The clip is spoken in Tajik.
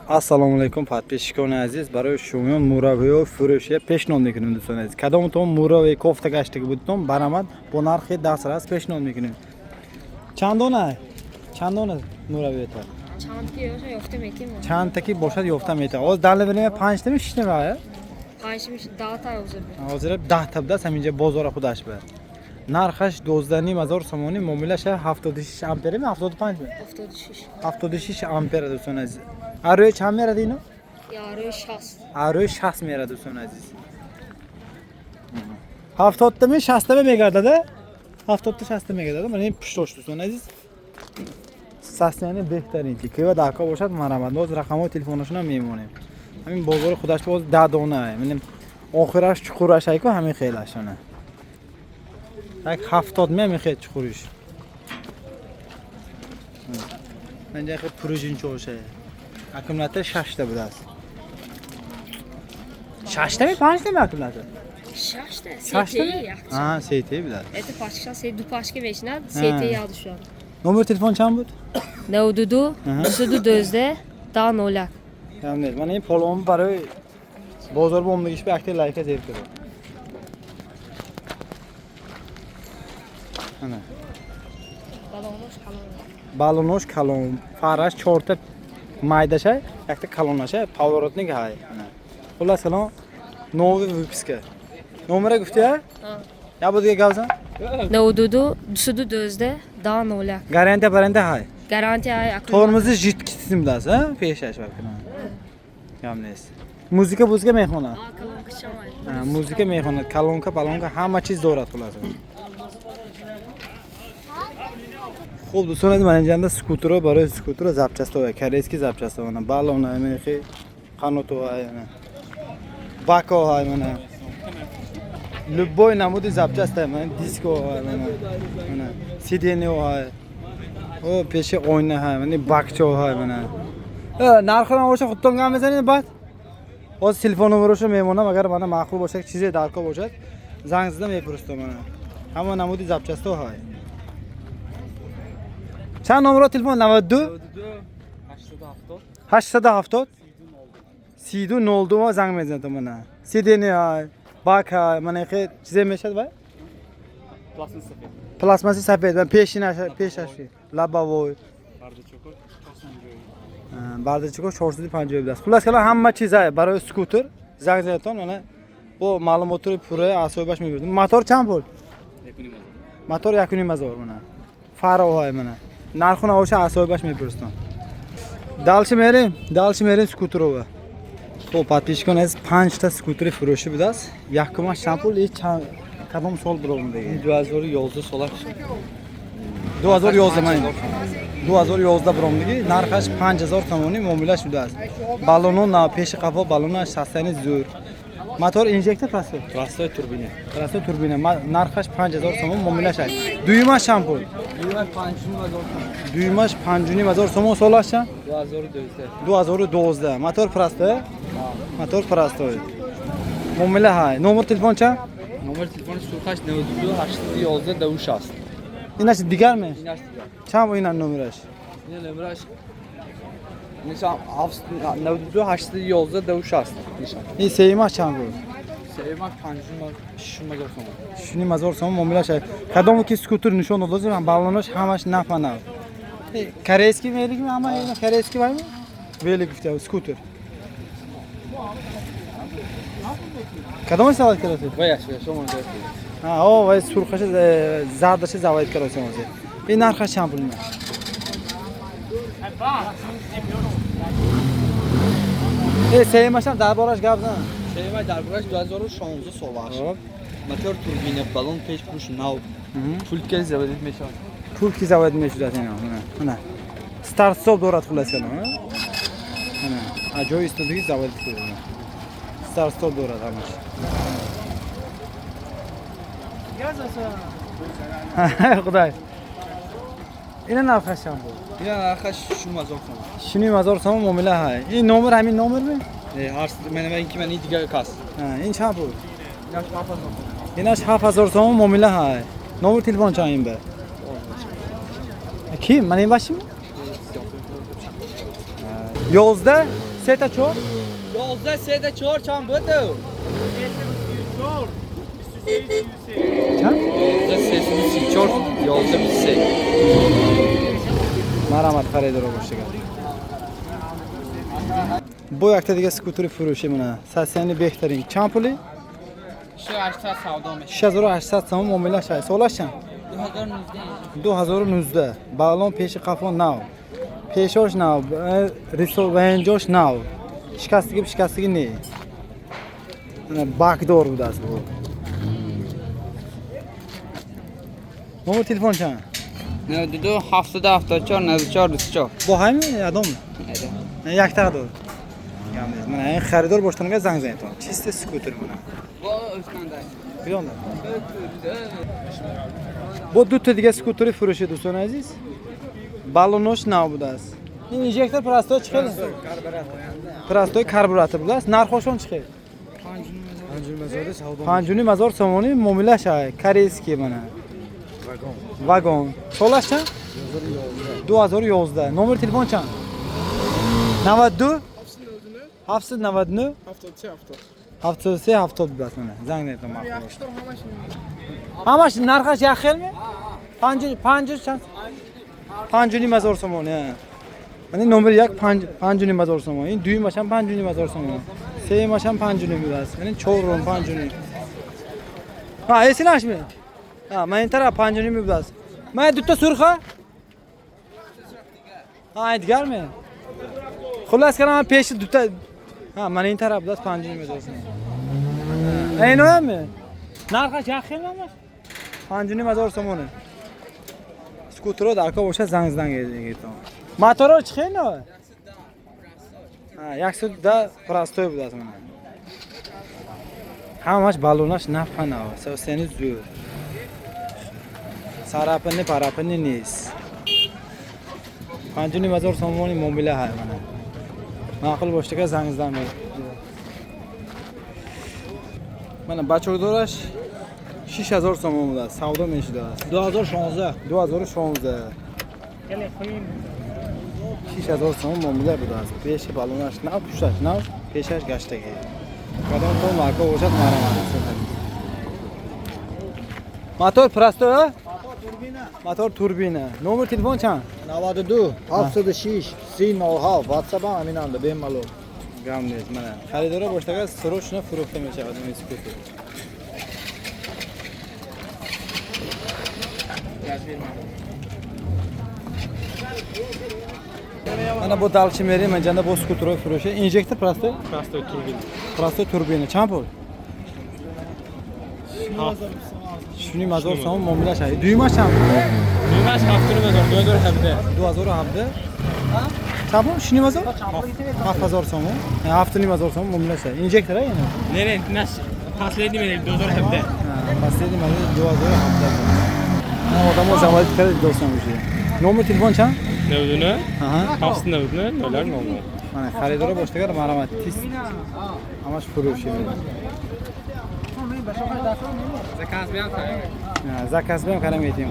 Ассалому алайкум, подписчикони азиз. Барои шумоён муравиҳо фурӯшия пешниҳод мекунем, дӯстони азиз. Кадомтон муравӣ кофта гаштаги будтон, барамад, бо нархи дастрас пешниҳод мекунем. Чанд дона? Чанд дона муравието? Чанд ки бошад, ёфта метем. Чандта ки бошад, ёфта метавон. Ҳозир дале бинем, панҷтами, шиштами? Панҷ, 10 та ҳозир. Ҳозир 10 та будааст ҳаминҷа бозора худаш ба. Нархаш 12,5 ҳазор сомонӣ, муомилаша. 76 амперами, 75? 76. 76 ампера, дӯстони азиз. Арӯи чанд мерад ино? Ярӯи 60. Арӯи 60 мерад, дӯстони азиз. 70-тами, 60-тами мегардада, 70-та, 60-та мегардада. Мана ин пуштош, дӯстони азиз, состояние беҳтарин. Ки кива даҳко бошад, марамад. Боз рақамҳои телефонашонам мемонем. Ҳамин бозори худаш боз 10 дона. Охираш чуқураш айку, ҳамин хелашона як 70 ме, хел чуқуриш. Инҷа хел пружинчоша. Аккумулятор шашта будааст. Шаштами, панҷтами аккумулятор? Шашта. Шаштами? Сетеи як. А, сетеи будааст. Это пачка се, ду пачка мешинад, сетеи як душад. Номери телефон чанд буд? 92 212 10 01. Ям нест. Мана ин полон барои бозор бо омдагиш ба якта лайка зер кардам. Ана. Балонош калон. Балонош калон, фараш чорта майдаша, якта калонаша, поворотник ҳай. Ана. Хуллас калон, новый выпуска. Номера гуфти, а? Я бо дига гап зан? 92 212 10 01. Гарантия баранда ҳай. Гарантия ҳай. Тормози жидкий будааст, а? Пешаш бакунам. Гам нест. Музыка бузика мехонад. А, колонка чамай. Музыка мехонад, колонка, палонка, ҳама чиз дорад хулоса. Хуб, дӯстон азиз, ман инҷанда скутеро, барои скутеро запчастҳо, корейский запчастҳо, мана баллона, мехи қанотҳо, мана бако, мана любой намуди запчаст, мана диско, мана мана сиденье, о пеши оина, мана бакчо, мана нархро боша, худтон гап мезанед. Баъд ҳозир телефон номерошо мемонам, агар мана маъқул бошад, чизе даркор бошад, занг зада мепурстам. Мана ҳама намуди запчастҳо ҳай. Чанд номеро телефон? 92 870 32 02 ма занг мезанад. Мана сиденье ҳай, бак ҳай, мана хе чизе мешад вай, пластмасси сафед пешинаш, пешаш лобовой, бардачоко 450 будааст. Хуллас калом, ҳама чиз ҳай барои скутер. Занг занатон, мана бо маълумоти пурра аз соҳибаш мебирдем. Мотор чанд пул? Мотор 1,5 ҳазор. Мана фароҳай, мана нарху навоша аз соҳибаш мепурстам. Дальше мерем, дальше мерем скутерова. Хуб, подписчикон аз, панҷта скутери фурӯшӣ будааст. Якумаш чанд пул и чанд, кадом сол биромадаги? 2011 сола. 2011, ман 2011 биромадагӣ. Нархаш 5000 сомонӣ, муомила шудааст. Баллоно на пеши қафо, баллонаш состояние зӯр. Мотор инжектор простой? Простой, турбина. Простой, турбина. Нархаш 5000 сомон, муомилаш аст. Дуюмаш чанд пул? Дуюмаш 5500 сомон. Дуюмаш 5500 сомон. Солаш чанд? 2012. 2012. Мотор простой, мотор простой, муомила ҳай. Номер телефон чанд? Номер телефони сурхаш 92 811 260. Инаш дигар ме? Инаш дигар. Чанд ина номераш? Ина номераш нишон 92 811 260 нишон. Ин сеюмаш чанд буд? Сеюмаш 56 ҳазор сомон. 6,5 ҳазор сомон, муомилаш. Кадоме ки скутер нишон додозим, баллонаш ҳамаш нафа нав. Корейский велик, ҳама корейский вай велик гуфта, скутер. Кадомаш завод кардасед? Ваяш, шумо. О, вай сурхаша, зардаша завод кардасем ҳозир. Ин нархаш чанд пул? Э, сеюмашам дар бораш гап зан. Сеюмаш дар бораш 2016 солаш. Мотор турбина, баллон пеш пуш нав. Пульт заводить мешавад. Пульт ки завод мешудад ина. Ана. Старт стоп дорад, хуллас калом. Ана, а ҷои истодагӣ завод кунад. Старт стоп дорад ҳамаш. Худой. Ина нархаш чанд буд? Ина нархаш 6000 сомон. 6500 сомон, муомила ҳай. Ин номер ҳамин номер ме? Не, ҳар ман ин ки ман ин дигар кас. Ин чанд буд? Инаш 7000 сомон. Инаш 7000 сомон, муомила ҳай. Номер телефон чанд ин ба? Ки? Ман ин башим? 11 3 تا 4 11 3 تا 4 چند بود؟ چند؟ 11 334 11 23. Марҳамат, харидоро бошдигар. Бо якта дига скутери фурӯшӣ мана. Сасияни беҳтарин. Чанд пули? 6800 савдо мешавад. 6800 сомон муомила шавад. Солаш чанд? 2019. Баллон пеши қафо нав. Пешош нав, рисо венҷош нав. Шикастагӣ шикастагӣ не. Бакдор будааст бу. Номер телефон чанд? 92 774 94 24. Бо ҳамин адом? Якта дор. Мана ин харидор боштанга занг занетон. Чисте скутер мана. Бо Искандар. Билонда. Бо ду та дига скутери фурӯши, дӯстони азиз. Баллонош нав будааст. Ин инжектор простой чӣ хел? Простой карбюратор будааст. Нархошон чӣ хел? 5,5 ҳазор сомонӣ муомила шавад. Корейский мана. Вагон. Солаш чанд? 2011. Номер телефон чанд? 92 799 73 70 будааст мана. Занг занетон маъқул бошад. Ҳамаш нархаш як хелме? Панҷ панҷ чанд? 5,5 ҳазор сомонӣ. Мана номер як 5,5 ҳазор сомонӣ. Ин дуюмаш ҳам 5,5 ҳазор сомонӣ. Сеюмаш ҳам 5,5 будааст. Яъне чорум 5,5. Ҳа, эсинашми? Ҳа, ман ин тараф 5,5 будааст. Ман дута сурха? Ҳа, ин дигарми? Хуллас калам пеши дута. Ҳа, ман ин тараф будааст 5,5 ҳазор сомонӣ. Иноями? Нархаш як хел ҳамаш? 5,5 ҳазор сомонӣ. Скутеро дар кор бошад, занг занг гиртон. Моторо чӣ хел но? Ҳа, 110 простой будааст мана. Ҳамаш баллонаш нафа нав, сени зӯр. Сарапини парапини нест. 5,5 ҳазор сомони муомила ҳай мана. Маъқул бошдага занг занг. Мана бачокдораш 6000 сомон будааст, савдо мешудааст. 2016. 2016. 6000 сомон муомила будааст. Пеши баллонаш нав, пушташ нав, пешаш гаштагӣ. Кадом то марка бошад, марҳамат. Мотор простой, а? Мотор турбина. Номер телефон чанд? 92 706 30 07. WhatsApp ҳам ҳаминанда бемалол. Гам нест, мана. Харидоро боштага срочно фурӯхта мешавад ин скутер. Мана бо дальше мерем, инҷанда бо скутерҳои фурӯшӣ. Инжектор простой? Простой турбина. Простой турбина. Чанд пул? 6,5 ҳазор сомон муомила шавад. Дуюмаш чанд пул? Дуюмаш 7,5 ҳазор, 2017. 2017. Чанд пул? 6,5 ҳазор? 7 ҳазор сомон. 7,5 ҳазор сомон муомила шавад. Инжектор яъне? Не, не, наш последний модель 2017. Последний модель 2017. Одамо заводить карда достан уже. Номер телефон чанд? 99 Аҳа. 799 00 00. Мана харидоро боштагар марҳамат. Тист. Ҳамаш фурӯшӣ. Заказ биям. Заказ биям кара метиҳем.